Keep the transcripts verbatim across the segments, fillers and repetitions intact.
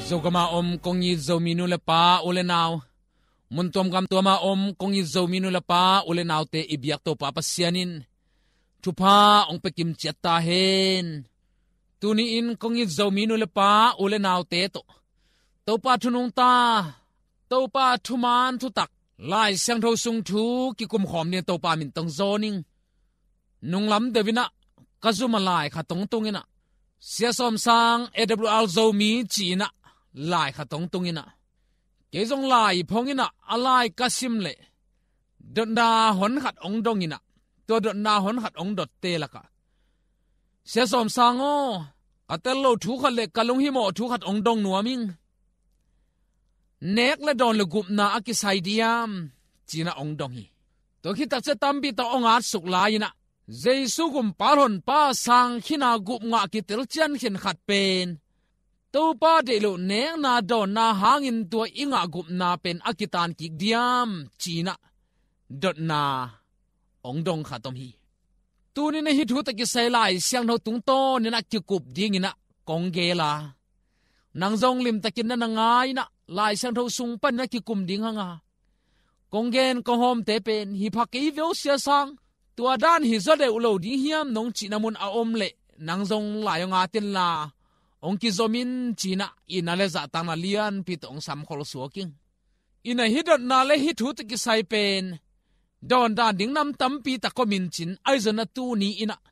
Zogam a om kong it Zomi nu le pa u le nau, mun tuamgam tuam a om kong it Zomi nu le pa u le naute i biak Topa Pasian in thupha hong pia kim ciat ta hen. Tuni in kong it Zomi nu le pa u le naute tawh Topa thu nungta, Topa thuman thutak, Lai Siangtho sung thu kikum khawm dingin Topa min tawh hong zawn ing. Nunglam deuh in ah ka zum ah lai khat hong tung in ah, Sia Sawm Sang, A W R Zomi ci in ah lai khat hong tung in ah, kei zong lai phong in ah, a lai ka sim leh dotna hon khat hong dong in ah, tua dotna hon khat hong dotte lakah, "Sia Sawm Sang aw, ka tel lo thu khat le ka lunghimawh thu khat hong dong nuam ing. Nek le dawn le gupna a kisai diam?" ci in ah hong dong hi. Tua khit tak ciang tampi tawh hong at suk lai in ah, Jesu gumpa honpa sang khin a gup ngah kitel cian khin khat pen Topa deih loh nekna dawnna hangin tua i ngah gupna pen a kitan kik diam, ci in ah dotna hong dong khat om hi. Tuni in ah hih thu tawh kisai Lai Siangtho tungtawn in ah kikup dingin ah kong geel a, nang zong limtakin na na ngai in ah Lai Siangtho sung panin ah kikum ding hang a, kong gen kong hawmte pen, "Hi pha kei ve aw Sia Sang, tua dan hi zaw deuh lo ding hiam?" nong cihna mun a om leh nang zong lai hong at inla, "Hong kizom in," ci in ah itna le zahtakna lianpi tawh hong samkhol suak ing. In ah hih dotna le hih thu tawh kisai pen dawndan ding nam tampi tak om in cin, ahi zongin ah tuni in ah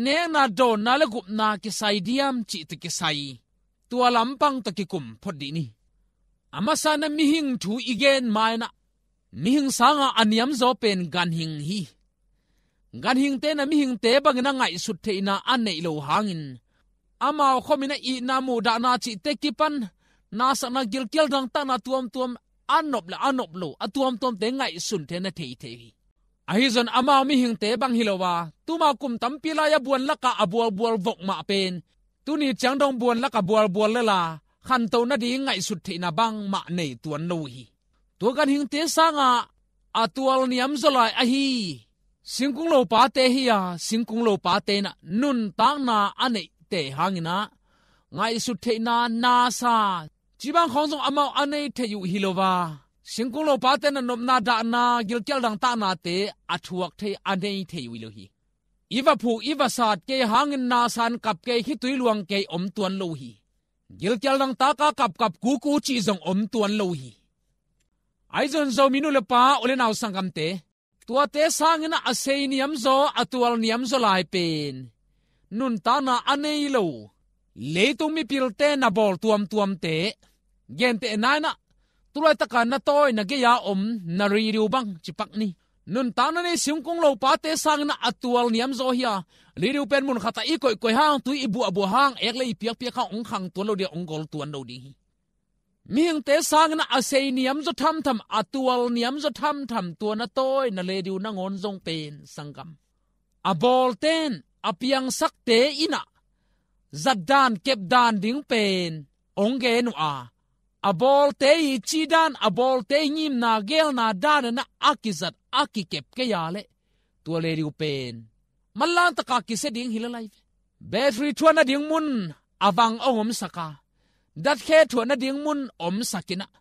nekna dawnna le gupna kisai diam cih tawh kisai, tua lampang tawh kikum phot dih ni. A masa in ah mihing thu i gen ma in ah, mihing sanga a niamzaw pen ganhing hi. Ganhingte in ah mihingte bangin ah ngaihsut theihna a neih lo hangin, amau khawm in ah itna muhdahna cihte kipan nasakna, gilkial dangtakna tuamtuam, a nop le a nop lo a tuamtuamte ngaihsun theihna thei thei hi. Ahi zongin amau mihingte bang hi lo a, tuma kum tampi lai a buan lakah a bualbual vok mah pen tuni ciang dong buan lakah bualbual lel a, khantoh nading ngaihsut theihna bangmah nei tuan lo uh hi. Tua ganhingte sanga a tual niamzaw lai ahi singkung lopate hi a, singkung lopate in ah nuntakna a neihte hangin ah ngaihsut theihna, nasa, cih bang khawng zong amau a nei thei uh hi lo a, singkung lopate in ah nopna dahna, gilkial dangtaknate a thuak thei, a nei thei uh hi lo hi. I va phuk, i va sat kei hangin nasa in kap kei, khitui luang kei om tuan lo uh hi. Gilkial dangtak a kapkap kuku cih zong om tuan lo uh hi. Ahi zongin Zomi nu le pa, u le nau sanggamte, tuate sangin ah a sei niamzaw, a tual niamzaw lai pen nuntakna a nei lo leitung mipilte na bawl tuamtuamte, gentehna in ah tulaitaka na tawi na gei-a om na radio bang ci pak ni. Nuntakna nei singkung lopate sangin ah a tual niamzaw hi a, radio pen mun khatah i koihkoih hang, tui i buahbuah hang, ek le i piakpiak hang hong khang tuan lo ding, hong gol tuan lo ding hi. Mihingte sangin ah a sei niamzaw thamtham, a tual niamzaw thamtham tua na tawi na radio nangawn zong pen sanggam, a bawlte in, a piangsakte in ah zatdan kepdan ding pen hong gen uh a, a bawlte i cihdan, a bawlte i ngimna geelna dan in ah a kizat, a kikep kei a leh tua radio pen manlang taka kisia ding hi lel lai ve. Battery thuah nading mun a vang hong omsak a, datkhe thuah nading mun omsak in ah,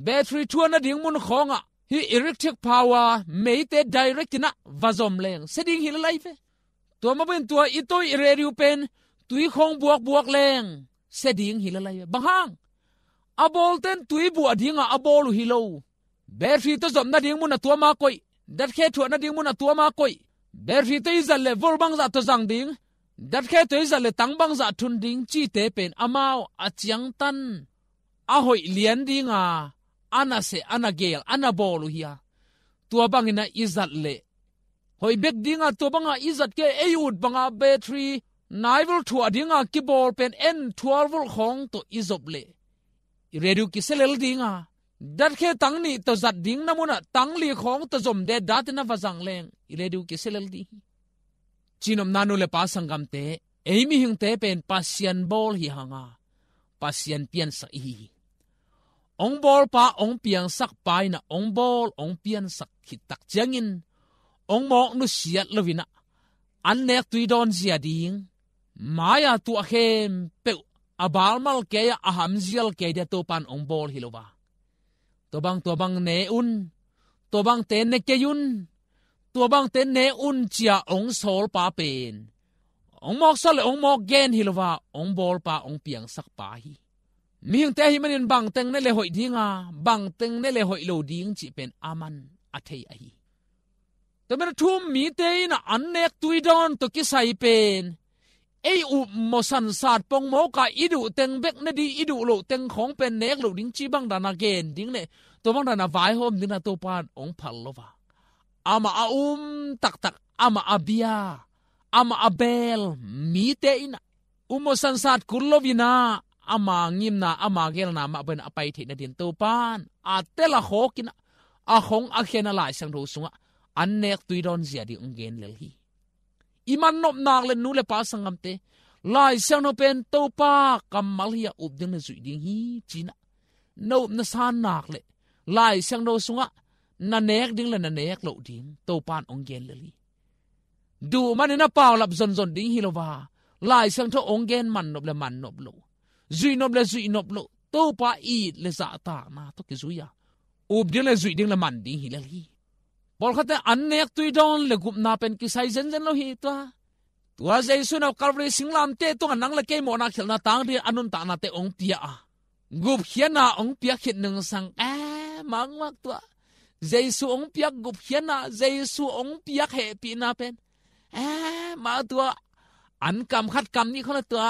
battery thuah nading mun khawngah hih electric power meite direct in ah va zom leng sia ding hi lel lai ve. Tua mah bangin tua i tawi i radio pen tui khawng buakbuak leng sia ding hi lel lai ve. Bang hang? A bawlte in tui buah dinga a bawl uh hi lo. Battery tawh zop nading mun a tuam a koih, datkhe thuah nading mun a tuam a koih. Battery tawh i zat leh volt bangzah tawh zang ding, datkhe tawh i zat leh tang bangzah thun ding cihte pen amau a ciangtan, a hoih lian dinga a na seh, a na geel, a na bawl uh hi a. Tua bangin ah i zat leh hoih bek dinga, tua banga i zat kei, ei ut banga battery nine volt thuah dinga kibawl pen en twelve volt khawng tawh i zop leh i radio kisia lel dinga, datkhe tang nih tawh zat ding na munah tang li khawng tawh zom detdat in a va zang leng i radio kisia lel ding hi. Cihnopna nu le pa sanggamte, ei mihingte pen Pasian bawl hi hanga, Pasian piansak i hi hi. Hong bawlpa, hong piangsakpa in ah hong bawl, hong piansak khit tak ciangin hong mawk nusiat loin ah an nek tui dawn zia ding, mai-a tuah khempeuh a balmal kei-ah a hamzial kei dia Topan hong bawl hi lo a, tua bang tua bang ne un, tua bangte ne kei un, tua bangte ne un ci-a hong sawlpa pen hong mawksak le hong mawk gen hi lo a, hong bawlpa hong piangsakpa hi. Mihingte ahih manin bangteng ne le hoih dinga, bangteng ne le hoih lo ding cih pen aman a thei ahi. Tua manin a thu-um mite in an nek tui dawn tawh kisai pen ei upmawh sansat pongmawk a i duh teng bek ne ding, i duh loh teng khawng pen nek loh ding ci bang dana gen ding le tua bang dana vaihawm ding na Topan hong phal lo a, amah a um taktak, amah a bia, amah a beel mite in upmawh sansat kul lo-in ah ama ngimna, ama geelna mah bangin a pai theih nadin Topan a tel a khawk in ah a khong a khen a Lai Siangtho sungah an nek tui dawn zia ding hong gen lel hi. I man nop nak le nu le pa sanggamte, Lai Siangtho pen Topa kammal hi a, up ding le zuih ding hi ci-in ah na up na san nak le Lai Siangtho sungah na nek ding le na nek loh ding Topan hong gen lel hi. Duh manin a paulap zonzon ding hi lo a, Lai Siangtho hong gen man nop le man nop loh, zuih nop le zuih nop loh, Topa it le zahtakna tawh kizui a, up ding le zuih ding le man ding hi lel hi. Pawlkhatte an nek tui dawn le gupna pen kisai zenzen lo hi tua. Tua Jesu in a Calvary singlamteh tungah nang le kei mawhna khialhna tang dingin a nuntaknate hong pia a, gupkhiatna hong piak khit nungsang, eh, mangmak tua Jesu hong piak gupkhiatna, Jesu hong piak hehpihna pen, eh, mah tua an kam khat kam nih khawng le tua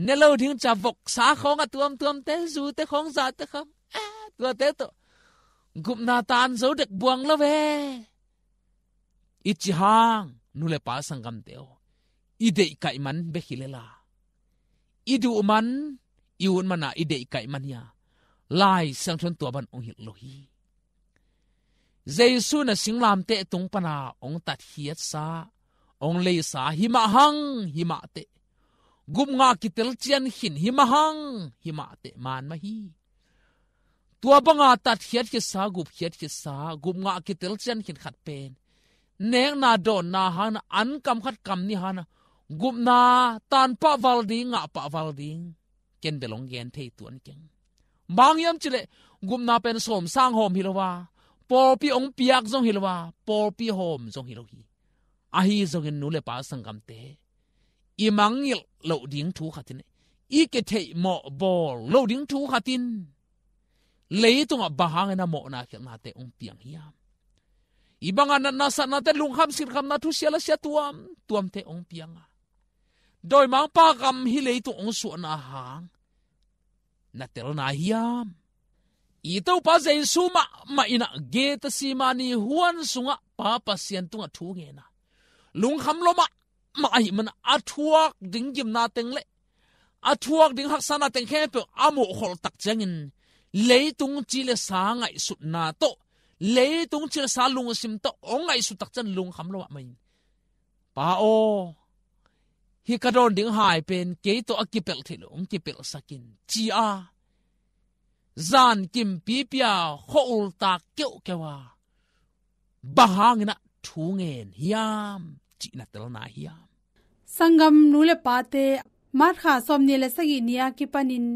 ne lo ding ci-a voksa khawng a tuamtuamte, zute khawng, zate khawng, eh, tuate tawh gupna tan zo dek buang lo ve. I cih hang nu le pa sanggamte aw, i deihkaih man bek hi lel a, i duh man, i ut man a i deihkaih man hi a, Lai Siangtho in tua bang hong hilh lo hi. Jesu in a singlamteh tung pana hong tatkhiatsa, hong leisa hi mah hang hi mah teh, gupna kitel cian khin hi mah hang hi mah teh man mah hi. Tua banga tatkhiat khitsa, gupkhiat khitsa, gupna kitel cian khin khat pen nekna dawnna hangin a, an kam khat kam nih hangin a, gupna tan pah val ding, ngah pah val ding, ken bel hong gen thei tuan keng. Bang hiam cih leh gupna pen sawm sang hawm hi lo a, pawlpi hong piak zong hi lo a, pawlpi hawm zong hi lo hi. Ahi zongin nu le pa sanggamte, i mangngilh loh ding thu khat in, i kitheihmawh bawl loh ding thu khat in leitungah bang hangin a mawhna khialhnate hong piang hiam? I banga natna satnate, lungkham sinkhamna, thusia lasia tuamtuamte hong piang a, dawimangpa gam hih leitung hong suahna hang na telna hiam? I Topa Jesu mahmah in a Gethsemane huan sungah Pa Pasian tungah thu ngen a, lungkham lua mahmah ahih manin a thuak ding gimna teng le a thuak ding haksatna teng khempeuh a muhkholh tak ciangin leitung ci le sa ngaihsutna tawh, leitung ci le sa lungsim tawh hong ngaihsut tak ciangin lungkham lua mahmah in, Pa aw, hih ka dawn ding hai pen kei tawh a kipelh theih loh hong kipelhsak in, ci-a zan kimpipi a khua-ul tak keuhkeuh a, bang hangin a thu ngen hiam cih na telna hiam? Sanggam nu le pate, March kha sawmnih le sagih ni-a kipanin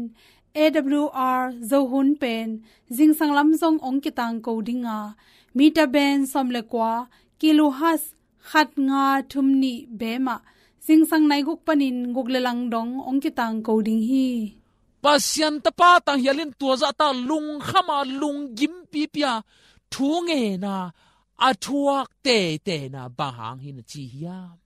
A W R Zo hun pen zingsang lam zong hong kitangko ding a, mita band sawm le kua, kilohertz khat nga thum nih bemah zingsang nai guk panin guk le lang dong hong kitangko ding hi. Pasian Tapa tanghial in tua zahta lungkham a, lunggimpipi a, thu ngen a, a thuak teiteina bang hang hi na ci hiam?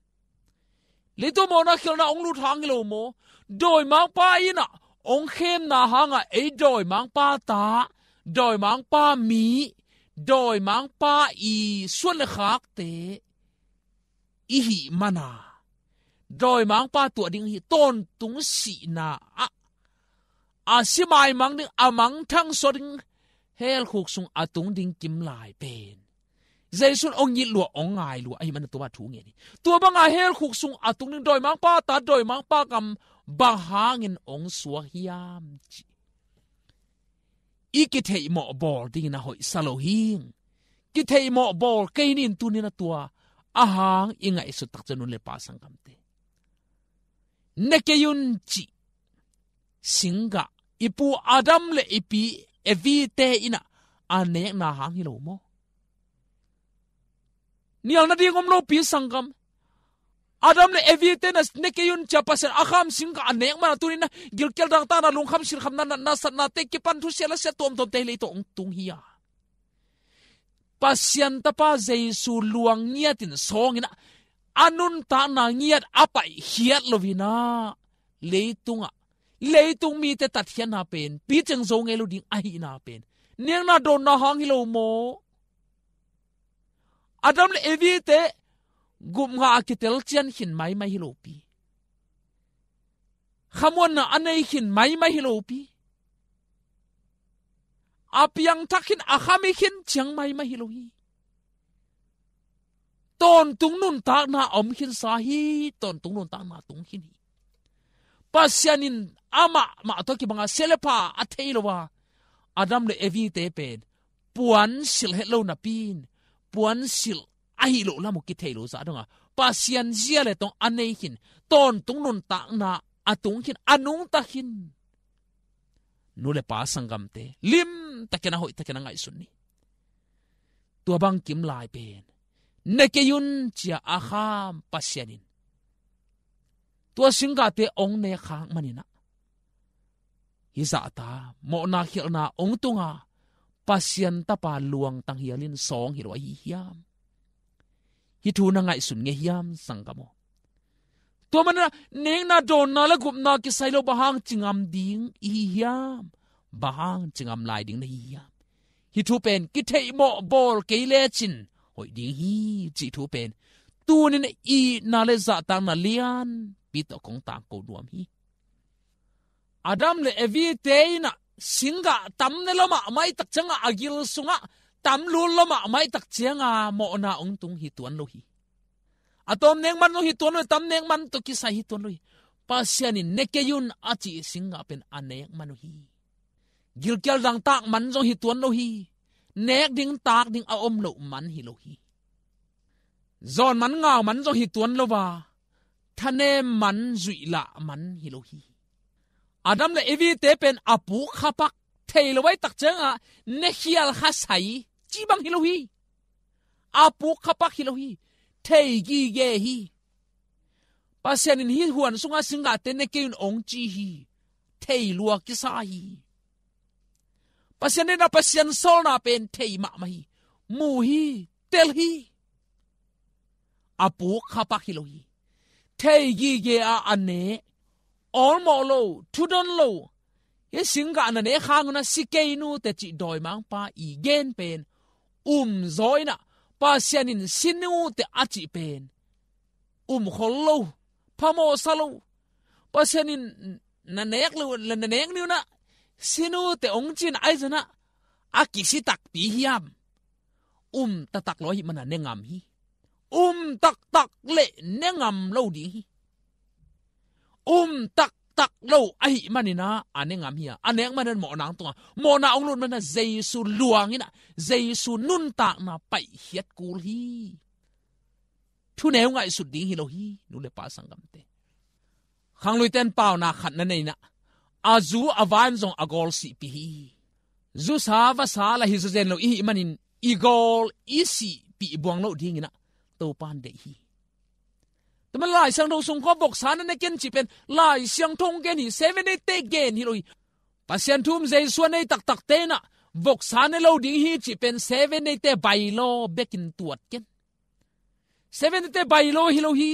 Leitung mawhna khialhna hong lut hang hi lo maw? Dawimangpa in a hong khemna hangah ei dawimangpa ta, dawimangpa mi, dawimangpa i suan le khakte i hih man a, dawimangpa tuah ding hi. Tawntung sihna ah a si maimang ding, a mangthang suak ding, helkhuk sung a tung ding kim lai pen Jesu in hong it lua, hong ngai lua ahih manin tua thu ngen hi. Tua banga helkhuk sung a tung ding dawimangpa ta, dawimangpa gam bang hangin hong suak hiam cih i kitheihmawh bawl dingin a hoihsa lo hi. Kitheihmawh bawl kei ni in tuni-in a tua a hang i ngaihsut tak ciang nu le pa sanggamte, ne kei un cih singgah i pu Adam le i pi Evi te in ah a nekna hang hi lo maw? Nial nading om lopi sanggam. Adam le Evi te na ne kei un cia Pasian a kham singgah a nek man a tuni na gilkial dangtakna lungkham sinkhamna natna satnate kipan thusia lasia tuamtuamte hi lei tawh hong tung hi a. Pasian tapa Jesu luang ngiatin sawngin ah a nuntakna ngiat a paihkhiat loin ah leitungah leitung mite tatkhiatna pen piceng zo ngei lo ding ahihna pen nekna dawnna hang hi lo maw? Adam le Evi te gupngah a kitel cian khin maimai hi lopi. Khamuanna a nei khin maimai hi lopi. A piangthak khin a khami khin ciang maimai hi lo hi. Tawntung nuntakna a om khinsa hi. Tawntung nuntakna tung khin hi. Pasian in amah mah tawh kibanga sia le pha a thei lo a Adam le Evi te pen puan silh het lo napi in puan silh ahi loh lam uh kithei lo zah dong a Pasian zia le tong a nei khin tawntung nuntakna a tung khin a nungta khin. Nu le pa sanggamte limtakin a hoihtakin a ngaihsun ni. Tua bang kim lai pen ne kei un cia a kham Pasian in tua singgahte ong nek khak manin ah hi zahta mawhna khialhna ong tunga Pasian tapa luangtang hialin sawng hi lo ahi hiam? Hi thu na ngaihsun ngei hiam sanggam aw? Tua manin ah nekna dawnna le gupna kisai lo bang hang cingam ding i hi hiam? Bang hang cingam lai ding na hi hiam? Hi thu pen kitheih mawh bawl kei lecin hoih ding hi cih thu pen tunin itna le zahtakna lianpi tawh kong tangko nuam hi. Adam le Evi te in ah singgah tam ne lo mahmah i tak ciangah a gil sungah tam lul lo mahmah i tak ciangah mawhna ong tung hi tuan lo hi. A tawm nek man zong hi tuan lo hi, tam nek man tawh kisai hi tuan lo hi. Pasian in ne kei un a cih singgah pen a nek man uh hi. Gilkial dangtak man zong hi tuan lo hi. Nek ding tak ding a om loh man hi lo hi. Zawn man ngau man zong hi tuan lo a thanem man zuihlah man hi lo hi. Adam le Evi te pen a puk khapak thei lo ai tak ciangah ne khial kha sai ci bang hi lo hi. A puk khapak hi lo hi. Thei gige hi. Pasian in hi huan sunga singgahte ne kei un ong ci hi. Thei lua kisa hi. Pasian in a Pasian sawlna pen thei mahmah hi. Mu hi. Tel hi. A puk khapak hi lo hi. Thei gige a a ne awlmawh lo thudon lo hi singgah na ne khang un a si kei nute cih dawimangpa i gen pen um zaw in ah Pasian in si nute a cih pen um khol lo phamawhsa lo. Pasian in na nek lo na nek ni un ah si nute ong cin ai zan ah a kisi takpi hiam? Um taktak lo ahi mana ne ngam hi. Um taktak le ne ngam lo ding hi. Um taktak lo ahi manina a ne ngam hi a a nek manin mawhna ang tunga mawhna ong lut mana Jesu luangina Jesu nuntakna paihkhiat kul hi. Thuneu ngaihsut ding hi lo hi nu le pa sanggamte. Khangluiten paunak khat na neina a zu a van zong a gawl sihpih hi. Zusa vasa la hi zawzen lo i hih manin i gawl i sihpih buang loh dingina Topan deih hi. Tuma Lai Siangtho sung khaw voksa na ne ken cih pen Lai Siangtho gen hi. Seven Day te gen hi lo hi. Pasian thu um Jesu a nei taktak tena voksa ne lo ding hi cih pen Seven Day te bailo bekin tuat ken. Seven Day te bailo hi lo hi.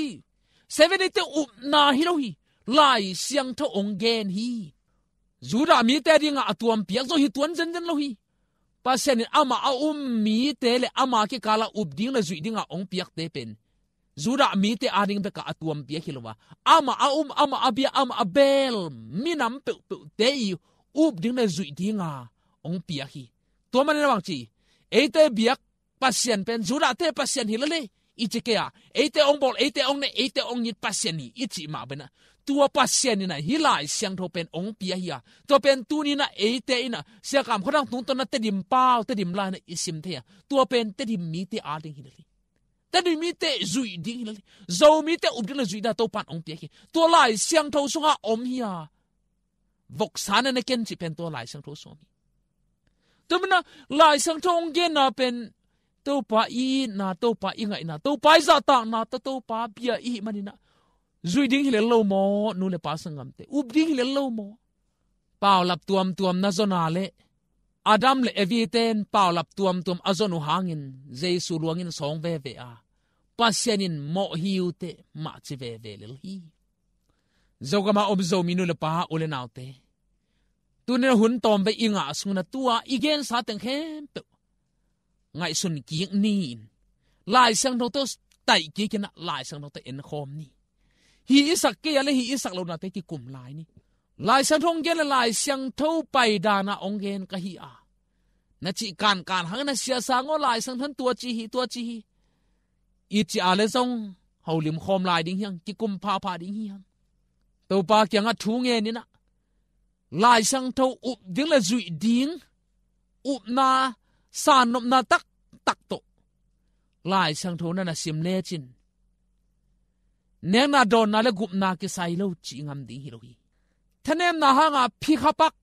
Seven Day te upna hi lo hi. Lai Siangtho ong gen hi. Judah mite dinga a tuampiak zong hi tuan zenzen lo hi. Pasian in amah a um mite le ama kikala up ding le zuih dinga ong piakte pen Judah mite ading beka a tuampiak hi lo a, amah a um, amah a bia, amah a bel minam peuhpeuhte i up ding le zuih dinga ong piak hi. Tua manin a bang ci eite biak Pasian pen Judah te Pasian hi lele i ci kei a, eite ong bawl, eite ong ne, eite ong it Pasian hi i cih mah bena tua Pasian ina hi Lai Siangtho pen ong pia hi a, tua pen tunina eite ina siakam khuadang tungtonna Tedim pau Tedim laina i sim thei a, tua pen Tedim mite ading hi lele. Tedim mite zuih ding hi lele. Zo mite up ding le zuih da Topan ong piak hi. Tua Lai Siangtho sunga om hi a. voksa na na ken cih pen tua Lai Siangtho sawm hi. Tua manin ah Lai Siangtho hong genna pen Topa i itna, Topa i ngaihna, Topa i zahtakna tawh Topa bia i hih manin ah zuih ding hi lel lo maw, nu le pa sanggamte? Up ding hi lel lo maw? Paulap tuamtuam na zon a leh Adam le Evi ten paulap tuamtuam a zon uh hangin Jesu luangin sawng veve a, Pasian in mawh hi uh teh mah ci veve lel hi. Zogam a om Zomi nu le pa, u le naute, tuni in ah hun tawmvei i ngah sungin ah tua i gensa teng khempeuh ngaihsun kik ni in, Lai Siangtho tawh taih kik in ah Lai Siangtho tawh enkhawm ni. Hih i sak kei a leh hih i sak lohnate kikum lai ni. Lai Siangtho hong gen le Lai Siangtho paidan ah hong gen ka hi a, na cih kankan hangin ah, Sia Sang aw, Lai Siangtho in tua ci hi, tua ci hi, i cih a leh zong holim khawm lai ding hi hang, kikum phapha ding hi hang. Topa kiangah thu ngen in ah Lai Siangtho up ding le zuih ding upna, sannopna taktak tawh Lai Siangtho na na sim lecin nekna dawnna le gupna kisai lo cih ngam ding hi lo hi. Thanemna hanga phi khapak,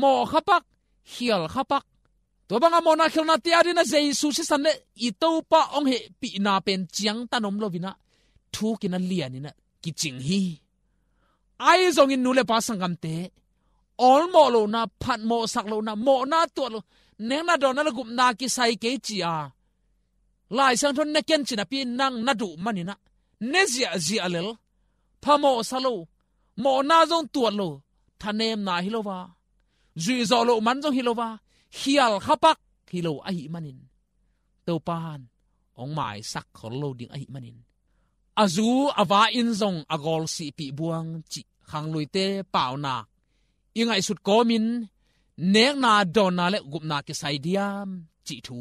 mawh khapak, khial khapak, tua banga mawhna khialnate adingin ah Jesu sisan le i Topa hong hehpihna pen ciangtan om loin ah thukin ah lianin ah kicing hi. Ahi zongin nu le pa sanggamte, awlmawh lohna, phatmawhsak lohna, mawhna tuat loh, nekna dawnna le gupna kisai kei ci a Lai Siangtho in na ken ci napi nang na duh manin ah ne ziahziah lel, phamawhsa lo, mawhna zong tuat lo, thanemna hi lo a, zuihzawh loh man zong hi lo a, khial khapak hi lo ahih manin, Topa in hong maisak khol lo ding ahih manin, a zu a va in zong a gawl sihpih buang cih khangluite paunak i ngaihsut kawmin, nekna dawnna le gupna kisai diam cih thu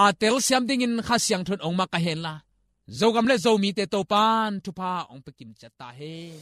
a telsiam dingin Kha Siangtho in hong makaih hen la, Zogam le Zomite Topa in thupha hong pia kim ciat ta hen.